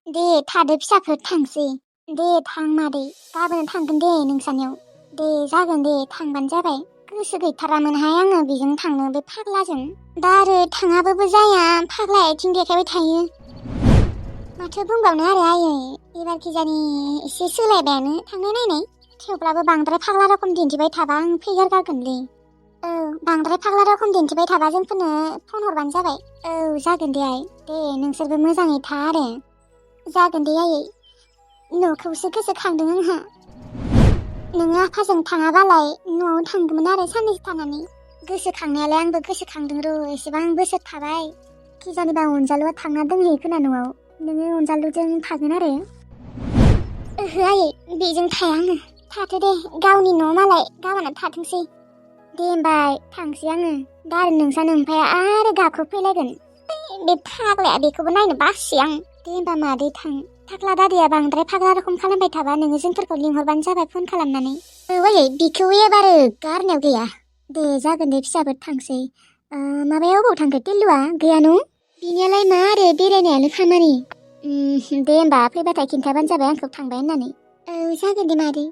दे थादो फिसाफोर थांसै दे थां मादै गाबोन थांगोन दे नोंसानियाव दे जागोन दे थांबानो जाबाय गोसो गैथारामोनहाय आङो बेजों थांनो बे फाग्लाजों दा आरो थाङाबाबो जाया फाग्ला आथिं देखायबाय थायो माथो बुंबावनो आरो आयै एबार खिजानि एसे सोलायबायानो थांनाय नायनाय थेवब्लाबो बांद्राय फाग्ला रखम दिन्थिबाय थाबा आं फैगारगारगोनलै औ बांद्राय फाग्ला रखम दिन्थिबाय थाबा जोंफोरनो फन हरबानो जाबाय औ जागोन दे आइ दे नोंसोरबो मोजाङै था आरो जागोन दे आयै न'खौसो गोसोखांदों आंहा नोङो आफाजों थाङाबालाय न'आव थांगौमोन आरो साननैसो थानानै गोसोखांनायालाय आंबो गोसोखांदों र' एसेबां बोसोर थाबाय खिजानिबा अनजालुआ थांना दोनहैयो खोना न'आव नोङो अनजालुजों थागोन आरो ओहो आयै बेजों थाया आङो थाथो दे गावनि न' मालाय गावहानो थाथोंसै दे होमबाय थांसै आङो दा आरो नोंसा नोमफाया आरो गाख्रबफैलायगोन बे फाग्लाया बेखौबो नायनो बासै आं दे होमबा मादै थां फाग्ला दादैया बांद्राय फाग्ला रखम खालामबाय थाबा नोङो जोंफोरखौ लिंहरबानो जाबाय फन खालामनानै औ आयै बेखौ एबार गारनायाव गैया दे जागोन दे फिसाफोर थांसै माबायाव अबाव थांखो टिल्लुआ गैया न' बिनियालाय मा आरो बेरायनायानो खामानि दे होमबा फैबाथाय खिन्थाबानो जाबाय आंखौ थांबाय होननानै औ जागोन दे मादै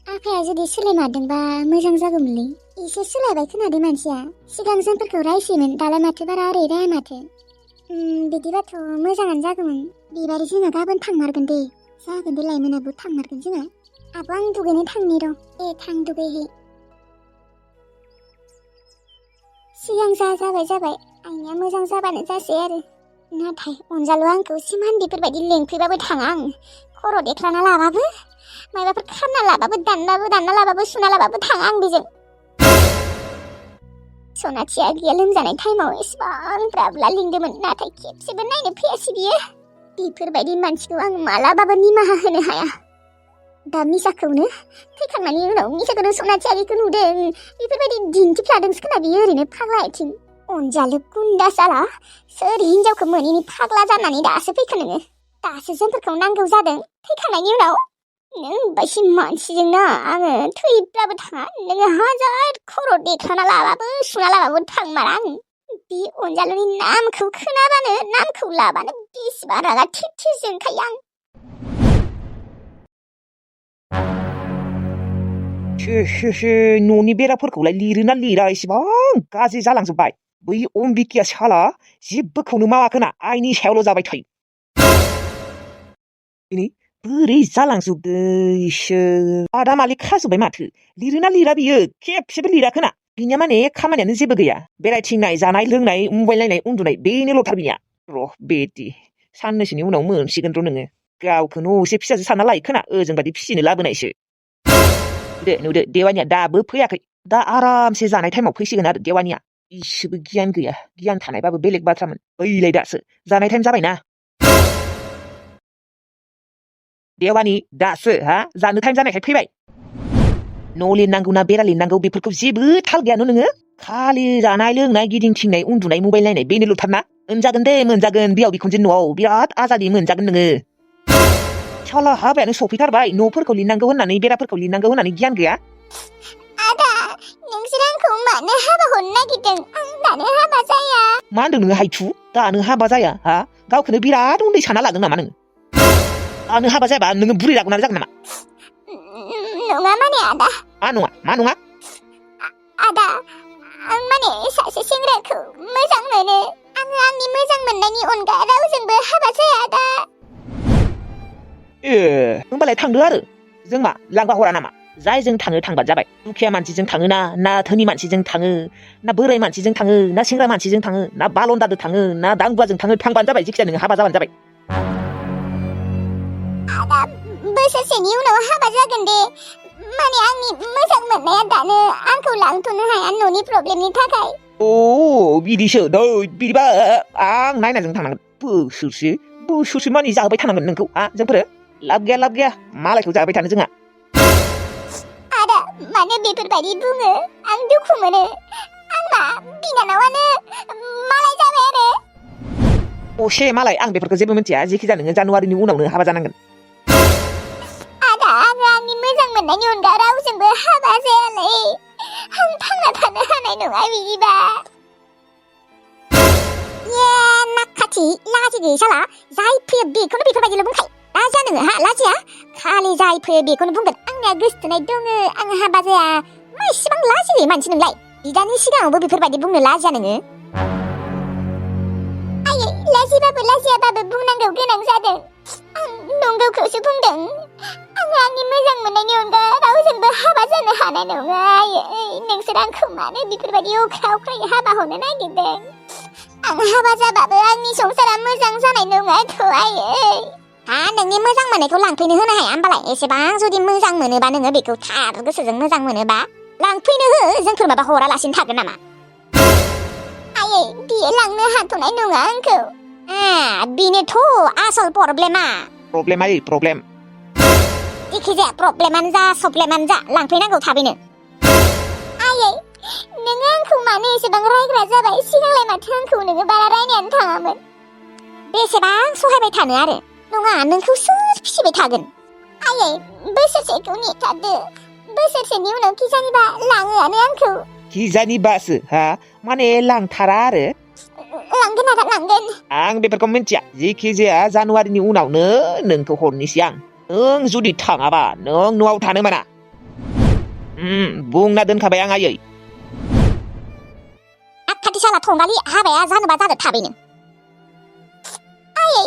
आफाया जुदि सोलायमारदोंबा मोजां जागौमोनलै एसे सोलायबाय खोनादों मानसिया सिगां जोंफोरखौ रायसोयोमोन दालाय माथो बारा ओरै राया माथो बिदिबाथ' मोजाङानो जागौमोन बिबार जोङो गाबोन थांमारगोन दे जागोन दे लायमोनाबो थांमारगोन जोङो आब' आं दुगैनो थांनि र' थां दुगैहै सिगां जाबाय आंनिया मोजां जाबानो जासै आरो नाथाय अनजालुआ आंखौ सिमान बेफोरबायदि लेंफैबाबो थाङा आं खर' देख्लाना लाबाबो माबाफोर खामना लाबाबो दानना लाबाबो सुना लाबाबो थाङा आं बेजों सनाथिया गैया लोमजानाय टाइमाव एसेबां ब्राबला लिंदोंमोन नाथाय खेबसेबो नायनो फैयासै बियो बेफोरबायदि मानसिखौ आं मालाबाबो निमाहा होनो हाया दा मिसाखौनो फैखांनायनि उनाव मिसाखौनो सनाथियारिखौ नुदों बेफोरबायदि दिन्थिफ्लादोंसो खोना बियो ओरैनो फाग्ला आथिं अनजालु गुन्दा साला सोर हिनजावखौ मोनैनि फाग्ला जानानै दासो फैखो नोङो दासो जोंफोरखौ नांगौ जादों फैखांनायनि उनाव नों बायदि मानसिजोंना आङो थैब्लाबो थाङा नोङो हाजार खर' देख्लाना लाबाबो सुना लाबाबो थांमारा आं बे अनजालुनि नामखौ खोनाबानो नामखौ लाबानो बेसेबा रागा थिर जोंखायो आं न'नि बेराफोरखौलाय लिरोना लिरा एसेबां गाज्रि जालांजोब्बाय बै अम्बिकाया साला जेबोखौनो मावाखोना आइनि सायावल' जाबाय थायो बोरै जालांजोबदों इसोर बादामालि खाजोब्बाय माथो लिरोना लिरा बियो खेबसेबो लिराखोना बिनिया माने खामानियानो जेबो गैया बेरायथिंनाय जानाय लोंनाय मबाइल नायनाय उन्दुनाय बेनोल'थार बिनिया र' बेदि साननैसोनि उनाव मोनसिगोन र' नोङो गावखौनो असे फिसाजो सानना लायो खोना ओजों बादि फिसिनो लाबोनायसो नुदो देवानिया दाबो फैयाखै दा आरामसे जानाय टाइमाव फैसिगोन आरो देवानिया इसेबो गियान गैया गियान थानायबाबो बेलेग बाथ्रामोन ओइलाय दासो जानाय टाइम जाबायना देवानि दासो जानो टाइम जानायखाय फैबाय न' लिरनांगौ ना बेरा लिरनांगौ बेफोरखौ जेबो थाल गैयानो नोङो खालि जानाय लोंनाय गिदिंथिंनाय उन्दुनाय मबाइल नायनाय बेनोल'थारना मोनजागोन दे मोनजागोन बिहाव बिखुनजो न'आव बिराद आजादि मोनजागोन नोङो साला हाबायानो सफैथारबाय न'फोरखौ लिरनांगौ होननानै बेराफोरखौ लिरनांगौ होननानै गियान गैया आदा नोंसोर आंखौ मानो हाबा हरनो नागिरदों आं दानो हाबा जाया मा होनदों नोङो हायथु दानो हाबा जाया गावखौनो बिराद उन्दै सानना लादों नामा नोङो दानो हाबा जायाबा नोङो बुरै रागुनानै जागोन नामा नङा माने आदा मा नङा आदा आं माने सासे सेंग्राखौ मोजां मोनो आङो आंनि मोजां मोननायनि अनगा रावजोंबो हाबा जाया आदा होमबालाय थांदो आरो जों मा लांबा हरा नामा जायजों थाङो थांबानो जाबाय दुखिया मानसिजों थाङो ना धोनि मानसिजों थाङो ना बोराय मानसिजों थाङो ना सेंग्रा मानसिजों थाङो ना बालन्दाजों थाङो ना दांगुवाजों थांबानो जाबाय जेखिजाया नोङो हाबा जाबानो जाबाय आदा बोसोरसेनि उनाव हाबा जागोन दे माने आंनि मोजां मोननाया दानो आंखौ लांथ'नो हाया न'नि प्रब्लेमनि थाखाय बिदिसो बिदिबा आं नायनाजों थांनांगोन बोसोरसे मानि जाहोबाय थानांगोन नोंखौ जोंफोरो लाब गैया मालायखौ जाहोबाय थानो जोंहा आदा मानो बेफोरबायदि बुङो आं दुखु मोनो आंना बिनानावानो मालाय जाबाय आरो असे मालाय आं बेफोरखौ जेबो मिथिया जेखिजाया नोङो जानुवारिनि उनावनो हाबा जानांगोन आदा आङो आंनि मोजां मोननायनि अनगा रावजोंबो हाबा जायालै आं थांना थानो हानाय नङा बिदिबा नाका जाथि लाजि गैयै साला जाय फैयो बेखौनो बेफोरबायदिल' बुंखायो लाजिया नोङो हा लाजिया खालि जाय फैयो बेखौनो बुंगोन आंनिया गोसथोनाय दङो आं हाबा जाया मा इसेबां लाजि गैयै मानसि नोंलाय बिदानि सिगाङावबो बेफोरबायदि बुंनो लाजिया नोङो आयै लाजिबाबो लाजियाबाबो बुंनांगौ गोनां जादों आं नंगौखौसो बुंदों आङो आंनि मोजां मोननायनि अनगा रावजोंबो हाबा जानो हानाय नङा आयै नोंसोर आंखौ मानो बेफोरबायदि अख्रा अख्रायै हाबा हरनो नागिरदों आं हाबा जाबाबो आंनि संसारा मोजां जानाय नङाथ' आयै हा नोंनि मोजां मोननायखौ लांफैनो होनो हाया होमबालाय एसेबां जुदि मोजां मोनोबा नोङो बेखौ थार गोसोजों मोजां मोनोबा लांफैनो हो जोंफोर माबा हरालासिनो थागोन नामा आयै बियो लांनो हाथ'नाय नङा आंखौ बेनोथ' आसल प्रब्लेमा प्रब्लेम जिखिजाया प्रब्लेमानो जा सब्लेमानो जा लांफैनांगौ थाबैनो आयै नोङो आंखौ मानो एसेबां रायग्रा जाबाय सिगांलाय माथो आंखौ नोङो बारा रायनायानो थाङामोन बेसेबां सहायबाय थानो आरो नङा नोंखौ सोर फिसिबाय थागोन आयै बोसोरसेखौ नेथारदो बोसोरसेनि उनाव किजानिबा लाङोआनो आंखौ किजानिबासो हा माने लांथारा आरो लांगोन आदा लांगोन आं बेफोरखौ मिन्थिया जेखि जाया जानुवारिनि उनावनो नोंखौ हरनोसै आं नों जुदि थाङाबा नों न'आव थानो मोना बुंना दोनखाबाय आं आयै खाथि साला थंगालि हाबाया जानोबा जादो थाबैनो आयै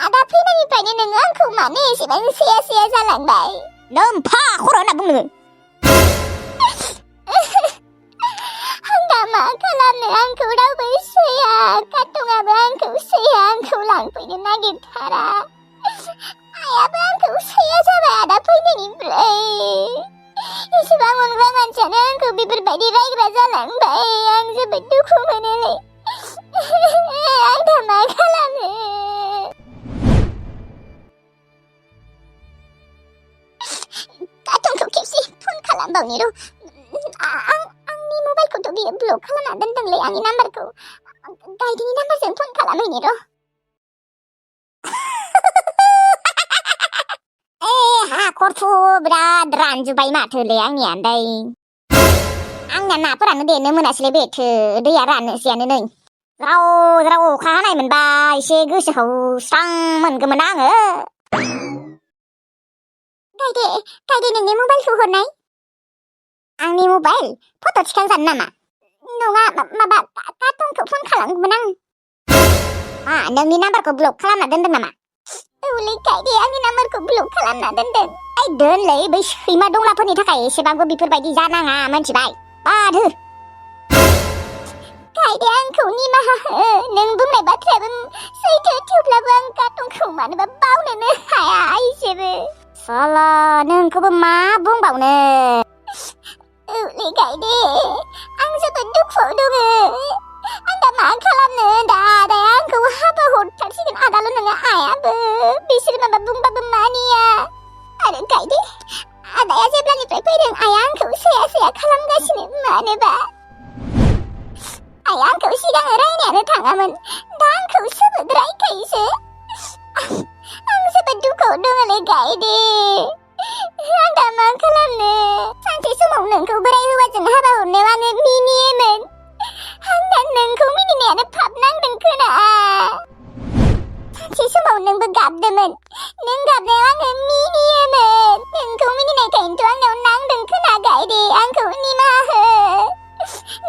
आदा फैनायनिफ्रायनो नोङो आंखौ मानो एसेबां सेया सेया जालांबाय नोमफा खर' होनना बुं नोङो आं दा मा खालामनो आंखौ रावबो सैया काटुङाबो आंखौ सैया आंखौ लांफैनो नागिरथारा आयाबो आंखौ सैया जाबाय आदा फैनायनिफ्राय एसेबां अनग्रा मानसियानो आंखौ बेफोरबायदि रायग्रा जालांबाय आं जोबोद दुखु मोनोलै आं दा मा खालामनो काटुंखौ खेबसे फन खालामबावनि र' आंनि मबाइलखौथ' बियो ब्लक खालामना दोनदोंलै आंनि नाम्बारखौ गाइदिनि नाम्बारजों फन खालामहैनि र' हाखरथ' बिराद रानजोब्बाय माथोलै आंनिया ओमफ्राय आंना नाफोरानो देरनो मोनासैलै बेथो दैया राननोसैयानो नै ज्राव ज्राव अखा हानायमोनबा एसे गोसोखौ स्रां मोनगौमोन आङो गायदे नोंनि मबाइलखौ हरनाय आंनि मबाइल फट' थिखांजानो नामा नङा माबा काटुंखौ फन खालामगौमोन आं नोंनि नाम्बारखौ ब्लक खालामना दोनदों नामा औलै गायदे आंनि नाम्बारखौ ब्लक खालामना दोनदों दोनलै बै सैमा दंलाफोरनि थाखाय एसेबांबो बेफोरबायदि जानाङा मोनथिबाय बाद हो गायदे आंखौ निमाहा हो नों बुंनाय बाथ्रायाबो सैथो थेवब्लाबो आं काटुंखौ मानोबा बावनोनो हाया एसेबो साला नोंखौबो मा बुंबावनो औलै गायदे आं जोबोद दुखुआव दङ आं दा मा खालामनो दा आदाया आंखौ हाबा हरथारसिगोन आदाल' नङा आयाबो बिसोर माबा बुंबाबो मानिया आरो गायदे आदाया जेब्लानिफ्राय फैदों आया आंखौ सैया सैया खालामगासिनो मानोबा आया आंखौ सिगां रायनायानो थाङामोन दा आंखौ जोबोद रायखायोसो आं जोबोद दुखुआव दङलै गायदे आं दा मा खालामनो सानसे समाव नोंखौ बोराय हौवाजों हाबा हरनायाव आङो मिनियोमोन आं दा नोंखौ मिनिनायानो फाब नांदों खोना सानसे समाव नोंबो गाबदोंमोन नों गाबनायाव आङो मिनियोमोन नोंखौ मिनिनायखायनोथ' आंनाव नांदों खोना गायदे आंखौ निमाहा हो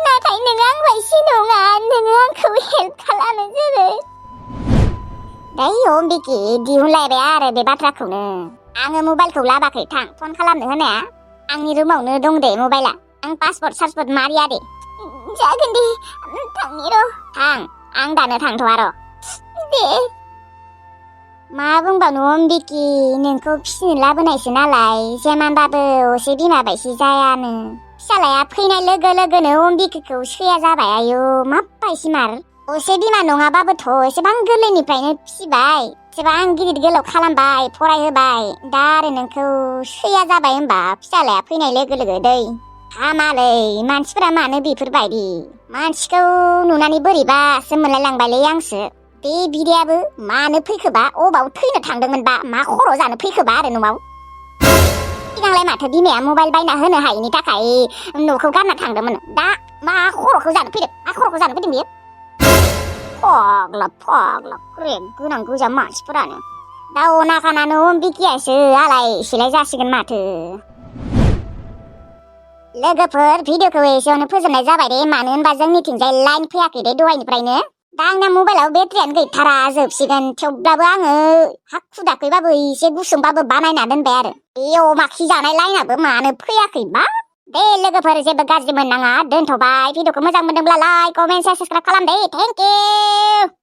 नाथाय नोङो आं बायदि नङा नोङो आंखौ हेल्प खालामो जोबोद दायो अम्बिके दिहुनलायबाय आरो बे बाथ्राखौनो आङो मबाइलखौ लाबाखै थां फन खालामनो होनाया आंनि रुमावनो दं दे मबाइला आं पासपर्ट सासपर्ट मारिया दे जागोन दे थांनि र' थां आं दानो थांथ'आ र' दे मा बुंबावनो अम्बिके नोंखौ फिसिनो लाबोनायसो नालाय जेमानबाबो असे बिमा बायसि जायानो फिसालाया फैनाय लोगो लोगोनो अम्बिकेखौ सैया जाबाय आयु माबायसि मार असे बिमा नङाबाबोथ' एसेबां गोरलैनिफ्रायनो फिसिबाय एसेबां गिदिर गोलाव खालामबाय फरायहोबाय दा आरो नोंखौ सैया जाबाय होनबा फिसालाया फैनाय लोगो लोगो दै हामालै मानसिफोरा मानो बेफोरबायदि मानसिखौ नुनानै बोरैबासो मोनलायलांबायलै आंसो बे बिदायाबो मानो फैखोबा अबाव थैनो थांदोंमोनबा मा खर' जानो फैखोबा आरो न'आव सिगांलाय माथो बिमाया मबाइल बायना होनो हायिनि थाखाय न'खौ गारना थांदोंमोन दा मा खर'खौ जानो फैदों मा खर'खौ जानो फैदों बियो फाग्ला ग्रेब गोनां गोजा मानसिफोरानो दा अनाखानानो बिकियासो आलाय सिलाय जासिगोन माथो लोगोफोर भिडिअखौ एसेयावनो फोजोबनाय जाबाय दे मानो होनबा जोंनिथिंजाय लाइन फैयाखै दे दहायनिफ्रायनो दा आंना मबाइलाव बेटारियानो गैथारा जोबसिगोन थेवब्लाबो आङो हाखु दाखुबाबो एसे गुसुंबाबो बानायना दोनबाय आरो बे अमा खि जानाय लाइनाबो मानो फैयाखैबा दे लोगोफोर जेबो गाज्रि मोननाङा दोनथ'बाय भिडिअखौ मोजां मोनदोंब्ला लाइक कमेन्ट साबस्क्राइब खालाम दे थेंक इउ